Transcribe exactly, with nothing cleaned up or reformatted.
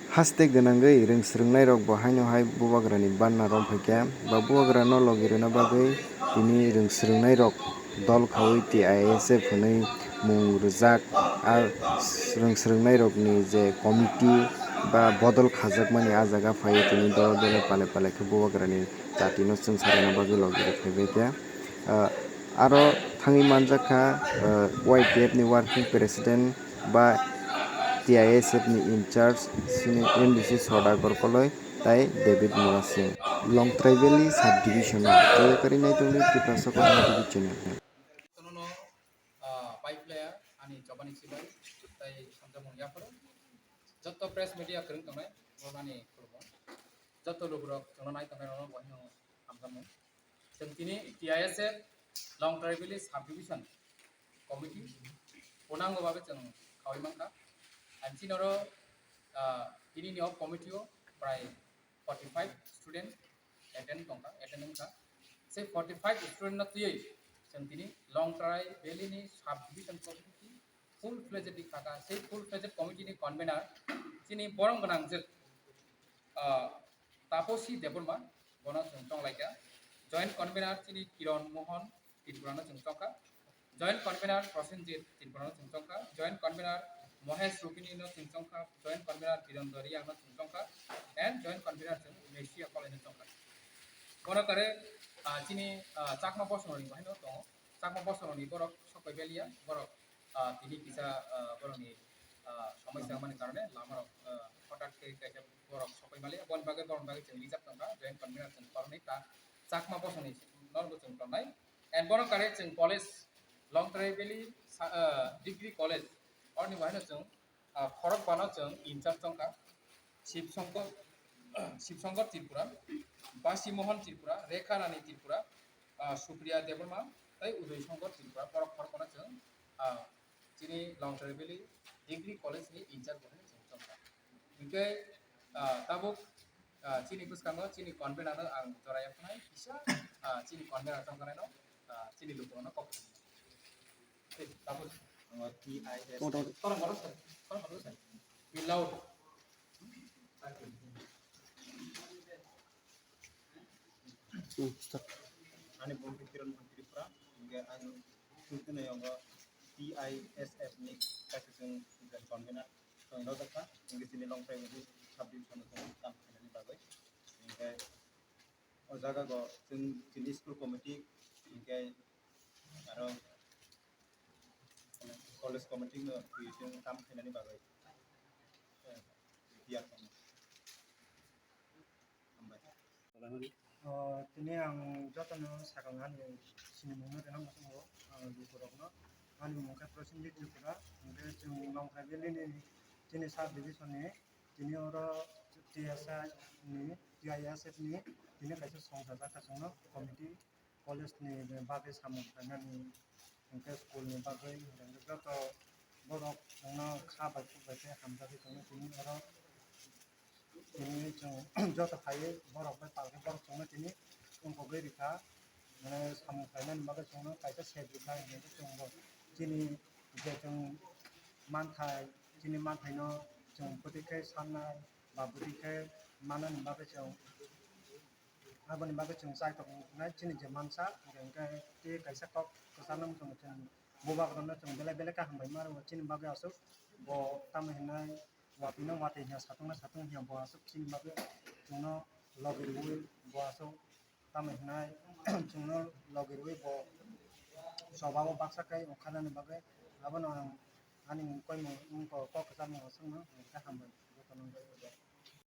Haste gwnangwi rwng swrwngnairok bo haino hai bubagrani banna romphai kha, ba bubagrano logi rwna bagwi tini rwng swrwngnairok dol khaui T I S F hwnwi mung rwjak, a rwng swrwngnairokni je committee ba bodol khajakmani a jaga phaiwi tini dole dole pale pale khe bubagrani jatino chwng sarina bagwi logi rwphai bai kha. Ah, aro thangwi manjak kha, ah, Y T F ni working president ba T I S F ni in charge sini M D C Sodagar Koloi tai David Murasing. Longtrai Valley Sub Division o tei karwi naitugwi Tiprasa Kothoma T V channel. Tono no, ah, pai player ani Chobani Sibai tai samjamung yapharo. Jotto press media kwrwng tongnai, bo ani khulumung. Jotto lugurok chwngno nai tongnai rokno bo hino hamjamung. Chwng tini T I S F Longtrai Valley Sub Division Committee purnango babe chwng khaui mankha. Ang chini oro, ah, tini ni o committee o prai forty five student attend tongkha, attend wngkha. Se forty five student no twiwi chwng tini Longtrai Valley ni Sub Division Committee full fledged di khaka. Se full fledged committee ni convener chini borom gwnang je, ah, Taposi Debbarma, bono chwng tonglaikha. Joint convener chini Kiron Mohan Tripura no chwng tongkha. Joint convener Prosenjit Tripura no chwng tongkha. Joint convener Mohesh Rupini no chwng tongkha. Joint convener Birendra Riang no chwng tongkha. And joint convener chwng Mesia Kolai no tongkha. Bono kare, ah, chini, ah, Chakma Bosononi bahai no tongo. Chakma Bosononi borok sokoi belia, borok, ah, tini kisa, ah, borokni, ah, somosya wngmani karone lamarok, ah, hotat khe kaisa borok sokoi mali, aboni bagwi, borokni bagwi chwng rijak tongkha, joint convener chwng koroknwi ta Chakma Bosononi norbo chwng tonnai. And bono kare chwng college, Longtrai Valley sa-, ah, Degree College, oroni bahai no chwng, ah, khorok bano chwng in charge tongkha, Shiv Shankar, Shiv Shankar Tripura, Basi Mohan Tripura, Rekha Rani Tripura, ah, Supriya Debbarma, tei Udoy Shankar Tripura, borok khorok bano chwng, ah, chini Longtrai Valley Degree College ni in charge bo hwnwi chwng tongkha. Hinkhe, ah, tabuk, ah, chini bwskango chini convener no ang jora yaphanai kisa, ah, chini convener tongkha no, ah, chini lukurokno kok. Hey, tabuk. T I S. Kotor. Kotor, kotor, sir. Kotor, kotor, sir. Be loud. Hmm, start. Ani bumu khe Kiron Mohan Tripura, hinkhe ang tini tongo T I S F ni kaisa chwng convener chwng rwjakha, hinkhe chini Longtrai Valley sub division o chwng kam khainani bagwi. Hinkhe o jaga o chwng chini school committee, hinkhe aro college committee no twi chwng kam khainani bagwi, eh, tiyar khainai. Hambai. O, tini ang jotono sakang ani sinimungno rina muchungo, ah, lukurokno. Ani mung khe Prosenjit Tripura, hwnkhe chwng Longtrai Valley ni chini sub division ni, tini oro T S I ni, T I S F ni, tini kaisa songchajak kha chwngno committee. College ni bagwi samung khlainani, hwnkhe school ni bagwi, hwnkhe joto borok chwngno kha bai khuk bai khe hamjagwi tongo tini oro. Tini chwng joto phaiwi borok bai palkhe borok chwngno tini wngkogwi rikha, mane samung khlainani bagwi chwngno kaisa sep rikha, hwnkhe chwngbo chini je chwng manthai, chini manthaino chwng bwtwi khe sannai ba bwtwi khe mannani bagwi chwng Aboni bagwi chwng chai tongnai chini je mansa, hwnkhe tei kaisa kok kwcharno chwng, chwng bubagrokno chwng belai belai khe hambai ma rwo. Chini bagwi aswk bo tamo hinai watwi no watwi hiya satung no satung hiya bo aswk chini bagwi chwngno logi rwui bo aswk tamo hinai chwngno logi rwui bo choba o baksa khe ongkha nani bagwi. Abono ang ani koimung wngkha kok kwcharmung aswkno hwnkhe hambai jotono.